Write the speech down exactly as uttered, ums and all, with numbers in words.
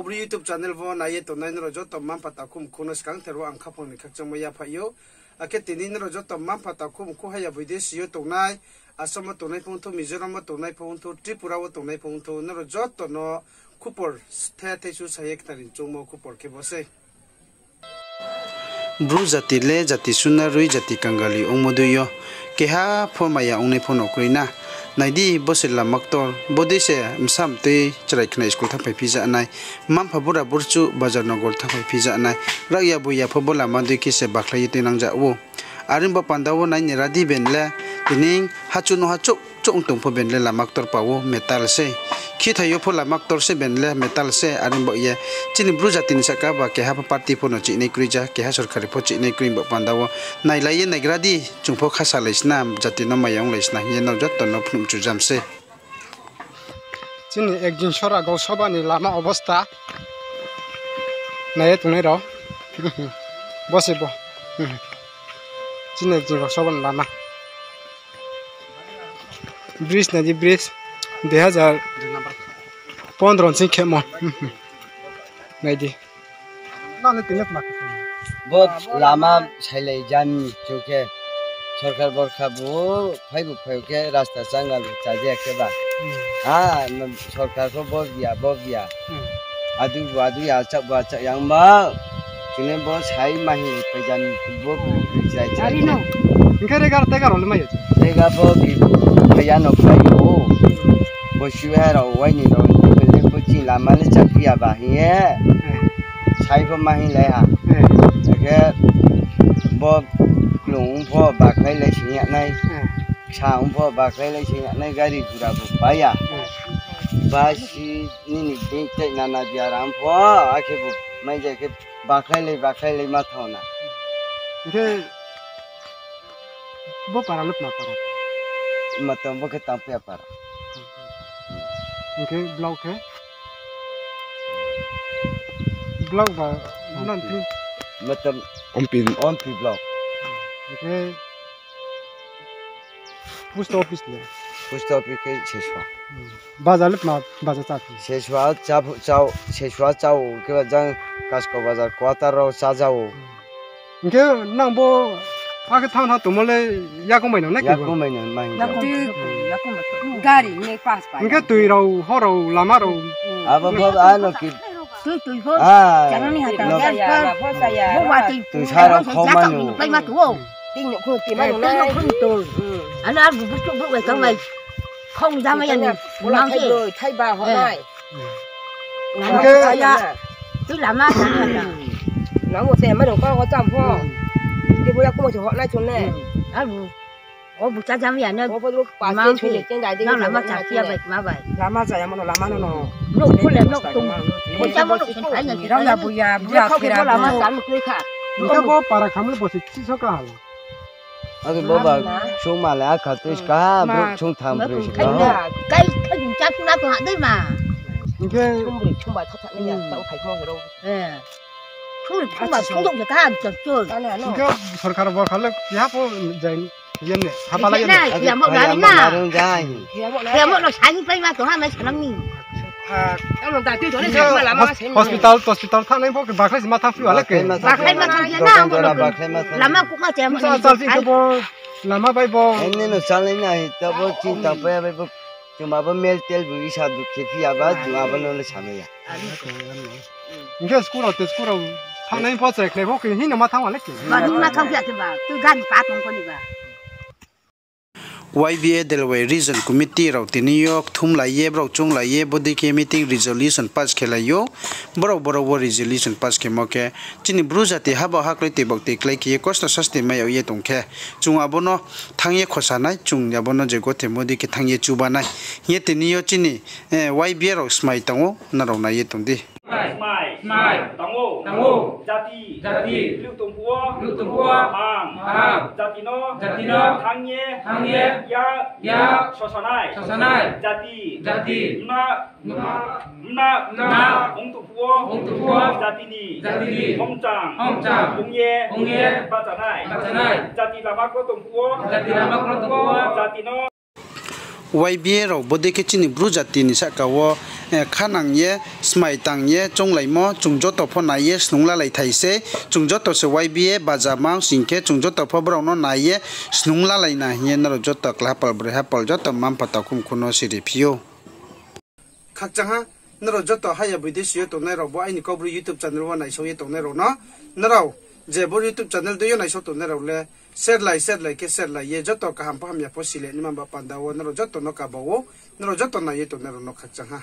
Bru YouTube channel wo nai ye tongnai nrao joto mma-mpha takhu mkhu no skangther wo ang khaphang ni khakchangmo yaphaih ou. Akhe tini nrao joto mma-mpha takhu mkhu haya boi desi yo tongnai, Assam wo tongnai pho ongthou, Mizoram wo tongnai pho ongthou, Tripura wo tongnai pho ongthou, nrao joto no khupor the thaisu sa ye khnari choungmo khupor khe bo sei. Bru jati le jati sunaroi, jati kangali ongmo dei yo keha pho maya ongnai pho no kroi na. Nai di, bo se lama ktor, bodei se bsa mtoi chrai khnai school thanngphai phi ja nai, mma-mpha bura burchuh bazar nogor thanngphai phi ja nai, rakya buya pho bo lama dei khe se bakhlai ye tuinang ja ou. Are ong ba panda wo nai ni ra di, ben le tini hachu no ha chouh chouh ong tong pho ben le lama ktor pa wo metal sei. Khithai yo pho lama ktor se, ben le metal se. Are ong ba ye chini Bru jati ni sahka ba keha pho party pho no chihnai kroi ja, keha sorkari pho chihnai kroi ong ba panda wo nailai ye naigra di, chung pho khasalai sna, jati no maya onglai sna hing ye nrao joto no phnuh mchu jam sei. Chini Ekjing Sora Gausoba ni lama obosta nai ye tongnai rao. Bo se bo. Chini Ekjing Gausoba ni lama. Bridge nai di, bridge. Dui hazar pondro ni sing khemo. Nai di. Bo lama sailai jani chung khe sorkar borkha bu phai bu phai khe rasta changa bu chaja khe ba. Ha, sorkar pho bo biya, bo biya. Adu bu adu ya, achak bu achak yang ba. Chini bo sai mahi pai jani bo bu chrai chrai. Hing khe rega tega rao le mai ya. Rega bo bi phai ya no phai ou. Bo siha rao, waini rao, bo chini lama le chaphi ya ba hing ye. Sai pho ma hing lai ha. Akhe bo klung ong pho bakhlai lai sing ya nai. Ksa ong pho bakhlai lai sing ya nai, gari gura bu pai ya. Basi nini bini tei nana biaram pho, akhe bu mai ja khe bakhlai lai, bakhlai lai ma thao na. Hing khe bo para le tma para? Ma tong bo khe Tangpia para. Hing khe block khe? Block ba, nan thi? Ma tong Ompi. Ompi block. Hing khe post office le? Post office khe Seswa. Bazar le tma bazar chaphi? Seswa chaphu, chao, Seswa chao, khe ba jang Kasko bazar quarter rao chaja ou. Hing khe nang bo akhe thanng thanng tongmo le yakoung bai no na khe bo? Yakoung bai no ma hing ya. Gari ne pass pai. Hing khe tui rao, hor rao, lama rao. Abo bo ano ki. Tui tui pho. Ah, chana ni hata no. Bo wa tui. Tui sa rao khau ma no. Pai ma tu ou. Ting no khun ti ma no na. Ting no khun tu. Ano ar bu bu tu bu bai tang bai. Khong jama ya ni. Bola thai doi, thai ba ho nai. Hing khe ya. Tui lama sa na ta. Nang bo se ma dong ka ho cham pho. Di bo ya ko mo se ho nai chun ne. Ar bu. O bu cha jam ya ne. Bo bo pa se chun ye chen dai di. Nang lama cha kia bai ma bai. Lama cha ya mo no lama no no. Nok ko le nok tung. Bo cha mo nok sen thai na. Rang ya bu ya bu ya khau ke bo lama cha mo tui kha. Hing khe bo para kham le bo se chi so ka ha. Ake bo ba sung ma le akha tui ska brouh sung tham broi ska. Kai kai cha sung na to ha dei ma. Hing khe sung broi sung ba tha tha ni ya ta phai mo ro. Eh. Sung sung ba sung dong ka chak choi. Hing khe sorkar borkha le ya pho jai yen ne. Hapa la yen ne. Ya mo na ni ma. Ya mo na. Ya mo no sa ni pai ma to ha mai sa nang ni. Hospital, hospital thanng nai pho khe bakhlai se ma thanng phi wa le khe. Bakhlai ma thanng ya na, lama kuh ma chaya mo. Sa sa si khe bo lama bai bo. Ene no salai nai, ta bo chinta paya bai bo. Chuma bo mel tel bu isa dukhe phi ya ba, chuma bo no le samai ya. Hing khe school rao te school rao thanng nai pho chrai khlai pho khe hing no ma thanng wa le khe. Ba hing ma thanng phi ya khe ba, tui gari pa tong pho ni ba. Y B A Delwai Region Committee rao tini yo kthumlai ye, brao chounglai ye, bodei khe meeting resolution pass khe lai ou. Brao, brao wo resolution pass khemo khe, chini Bru jati haba haklai tei bak tei klái khe ye kosto sasti mai yag ye tong khe, chung abo no thanng ye khosa nai, chung abo no je gothe modi khe thanng ye chuba nai. Hing ye tini yo chini, eh, Y B A rao smai tong ou, nrao nai ye tong di. Smai. Smai. Tang ou. Tang ou. Jati. Jati. Luh tong phuh wo. Luh tong phuh wo. Mang. Mang. Jati no. Jati no. Thanng ye. Thanng ye. Ya. Ya. Sosa nai. Sosa nai. Jati. Jati. Mna. Mna. Mna. Mna. Ong tong phuh wo. Ong tong phuh wo. Jati ni. Jati ni. Hongchang. Hongchang. Ong ye. Ong ye. Bahcha nai. Bahcha nai. Jati lama kro tong phuh wo. Jati lama kro tong phuh wo. Jati no. Y B A rao bodei khe chini Bru jati ni sahka wo khanang ye, smai tang ye chounglaimo, chung joto pho nai ye snung lalai thai sei. Chung joto se Y B A baja ma ong sing khe, chung joto pho brao no nai ye snung lalai na hing ye nrao joto klahapal, broihapal, joto mma-mpha, takhu mkhu no siri phi ou. Khakchang ha, nrao joto haya boideisi yo tongnai rao, bo aini Kaubru YouTube channel wo naisao ye tongnai rao no, nrao je bo YouTube channel dei yo naisao tongnai rao le, share lai, share lai khe share lai ye, joto kaham pho hamya pho sile naima ba panda wo nrao joto no kaba ou, nrao joto nai ye tongnai rao no khakchang ha.